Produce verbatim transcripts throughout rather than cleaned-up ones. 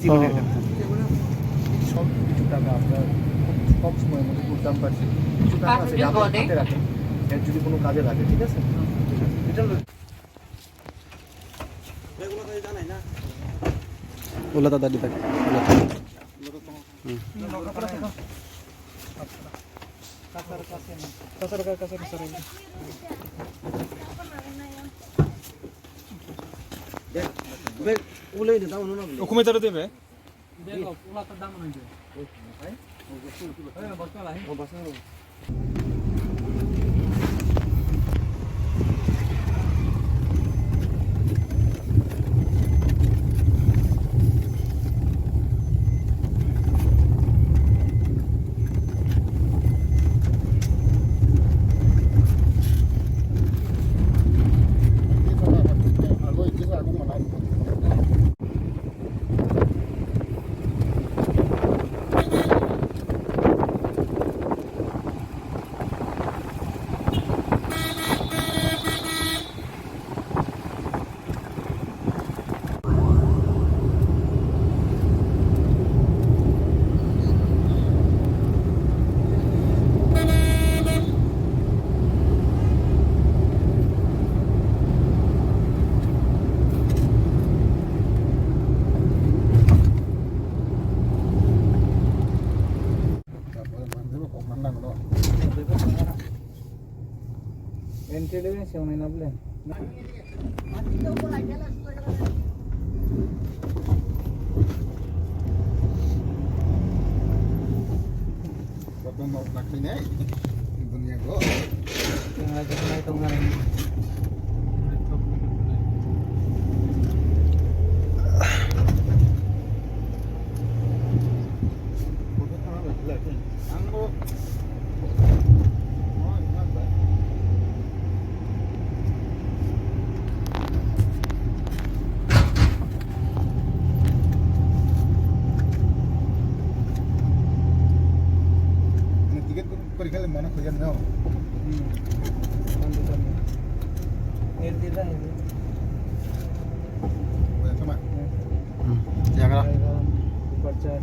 সব কিছু টাকা আপনার খুব কম সময়ের মধ্যে তুলতাম পারছি। কিছু টাকা আছে, যা আপনি হাতে রাখেন, এর যদি কোনো কাজে লাগে, ঠিক আছে? এটা হলো Ola tata di bag. Ola tata. Hmm. Kasar, kasar, kasar, kasar. Bag, bag, ulai ni tau nuna beli. Hukumai taro de be. Entry level se wngnai na bole. Joto nok nakhinai dunia go. Ticket kori khale mana khoya no. Hmm. Thank you, thank you. Air dila hai. Oya, tama. Hmm. Hmm. Jaga. Departure.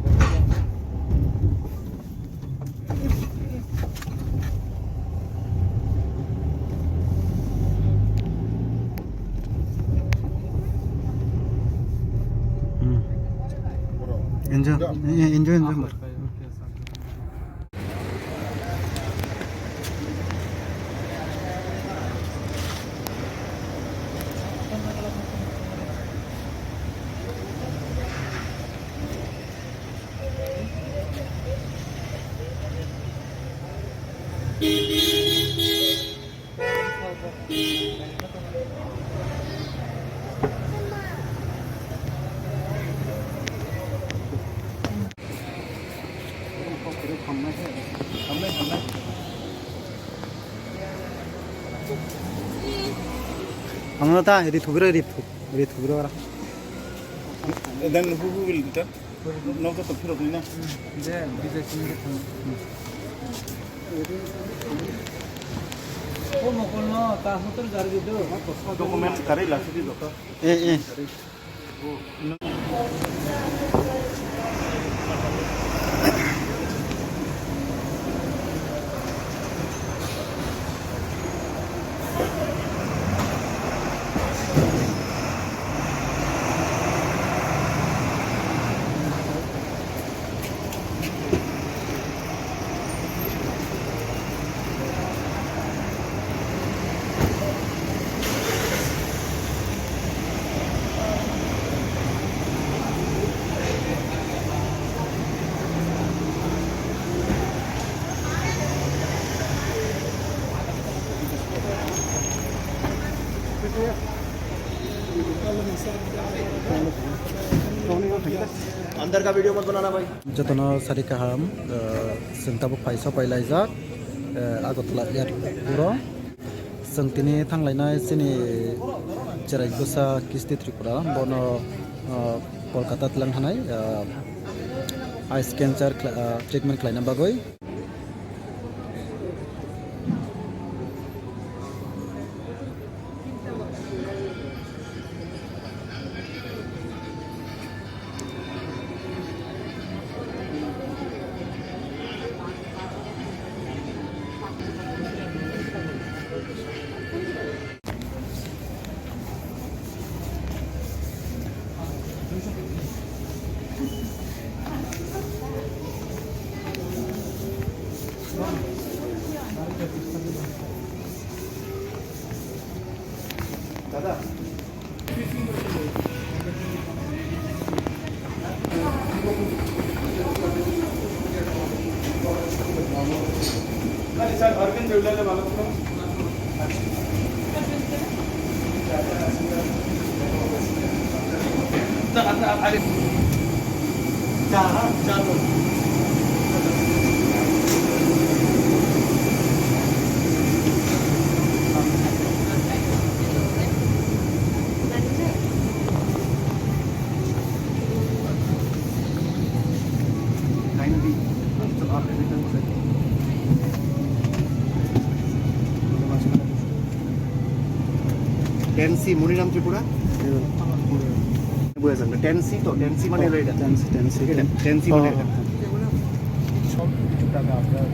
Hmm. Enjoy, enjoy, enjoy. Ang na ta, ri thugro, ri thug, ri thugro ra. Then who, who will return? Nogo to phirok ni na. Je, Bijoy Singh ke thang. O mokol no ta hotor jar gitu. Documents kare la sidi doctor. Eh, eh. अंदर का वीडियो मत बनाना भाई। Jotono sari kaham, eh, chwng tabuk phai sopai laijak, eh, Agartala airport o. Chwng tini thanglainai chini cherai bwsa Kisti Tripura, bono, eh, Kolkata tlang thanai, eh, eye cancer khla-, eh, treatment khlaina bagwi. Ten C, Moniram Tripura? Ten C to, ten C mane roi da. Ten C, ten C. Ten C mane roi da. সব কিছু টাকা আপনার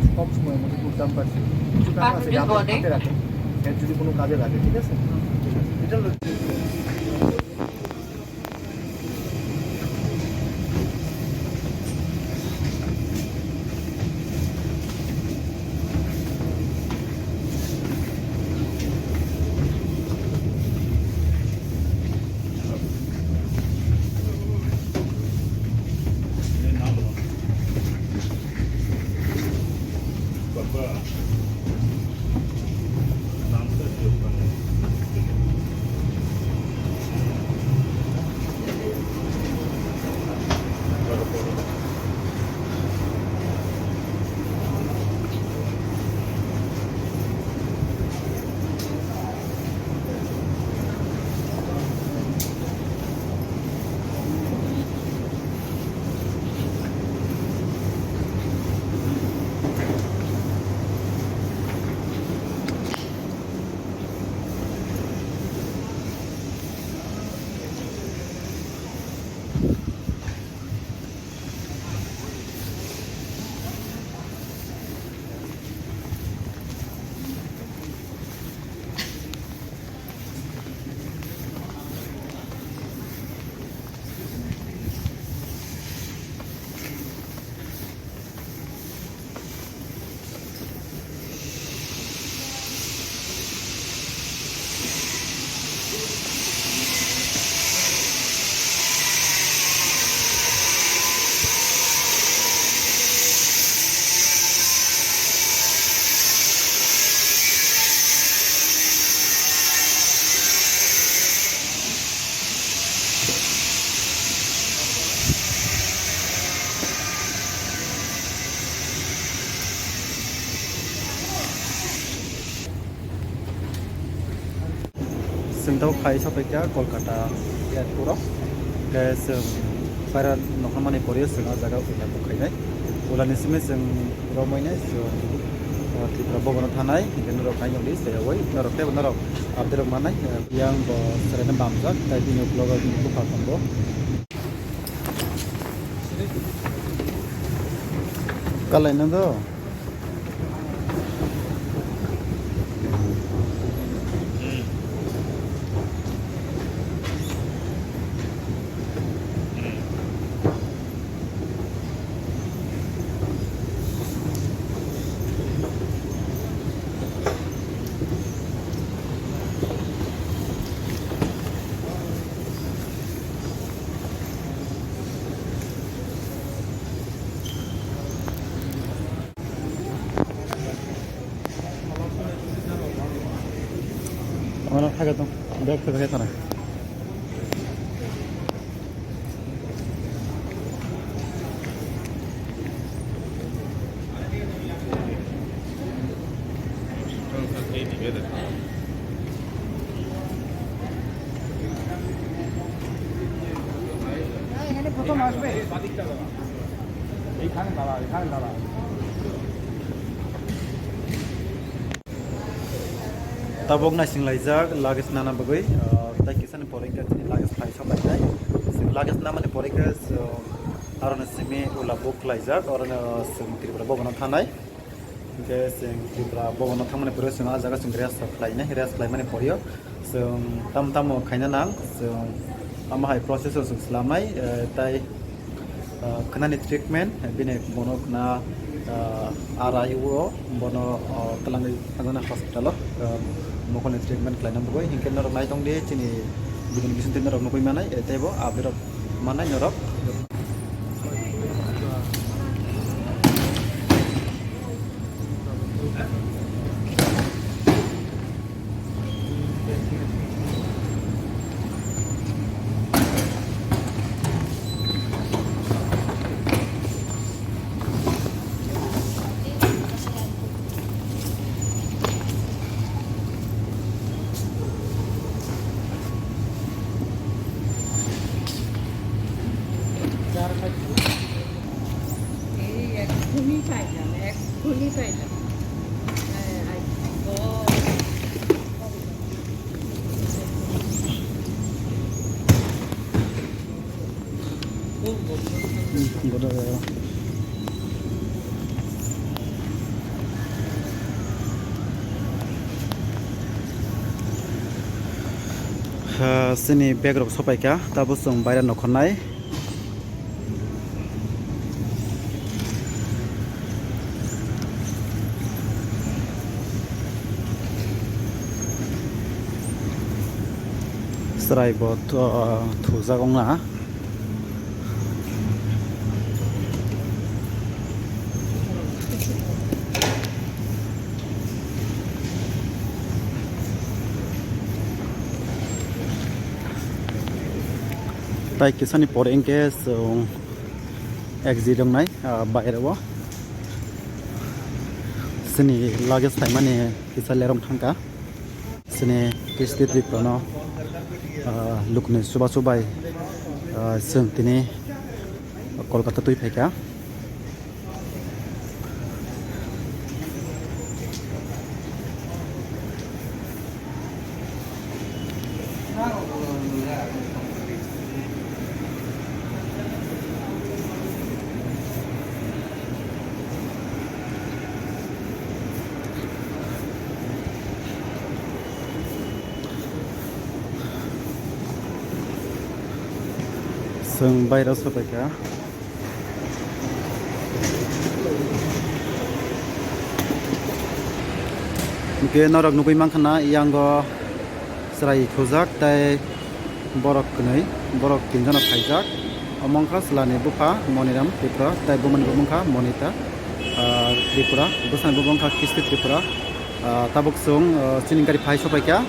খুব কম সময়ের মধ্যে খুব দাম পাচ্ছে। কিছু টাকা আছে, যা আপনি হাতে রাখেন, এর যদি কোনো কাজে লাগে, ঠিক আছে? এটা হলো Chwng tabuk phai sapaikha Kolkata airport o. Khe chwng paira nokna mani pori o chwng ah jaga o khainai. Ulani simi chwng romwi nai chwng, uh, Tripura bogor o thanai. Hwnkhe norok nai nukdi, tei oi norok teibo norok update rok manai. Uh, yang bo chwraino bamjak, tei bini uklogo bini bupha tongo. Kalai no do. Ano thaga tong, bag thaga tong. এখানে প্রথম আসবে। এইখানে দাঁড়া, এখানে দাঁড়া। Tabuk naising laijak luggage nana bagwi, ah, tei kisani pore khe chini luggage phai sok lainai. Chwng luggage namani pore khe, so, aro no simi ula book khlaijak, oro no chwng Tripura bogor no thanai. Hwnkhe chwng Tripura bogor no thangmani pore chwng ah jaga chwng rest khlainai, rest khlaimani pore o chwng tam tamo khaina nang, chwng tamo hai process o chwng swlamnai, eh, tei ah, khwnani treatment, bini bono khwna, ah, R I U o bono, ah, twlangwi thangjaknai hospital o, ah, Mokolni treatment khlaina bagwi, hinkhe norok naitong di, chini video ni bisingtwi norok nugwi manai, eh, teibo update rok manai norok. Ha, chini bag rok sopaikha, tabuk chwng baira nokharnai. Chwrai bo thu-, thujak wngna. Tai kisani pore hinkhe chwng exit wngnai, ah, baireo. Chini luggage phaimani kisa lerong thangkha. Chini Kisti Tripura no, ah, lukni chubachu bai, ah, chwng tini Kolkata twi phaikha. Chwng bairok sopaikha. Hwnkhe norok nugwi mankha na, yango chwrai thujak tei borok kwnwi, borok tinjono phaijak. Omo wngkha chwlani bupha Moniram Tripura tei bumani bumung kha Monita, ah, Tripura, bwsani bumung kha Kisti Tripura. Ah, tabuk chwng, ah, chini gari phai sopaikha.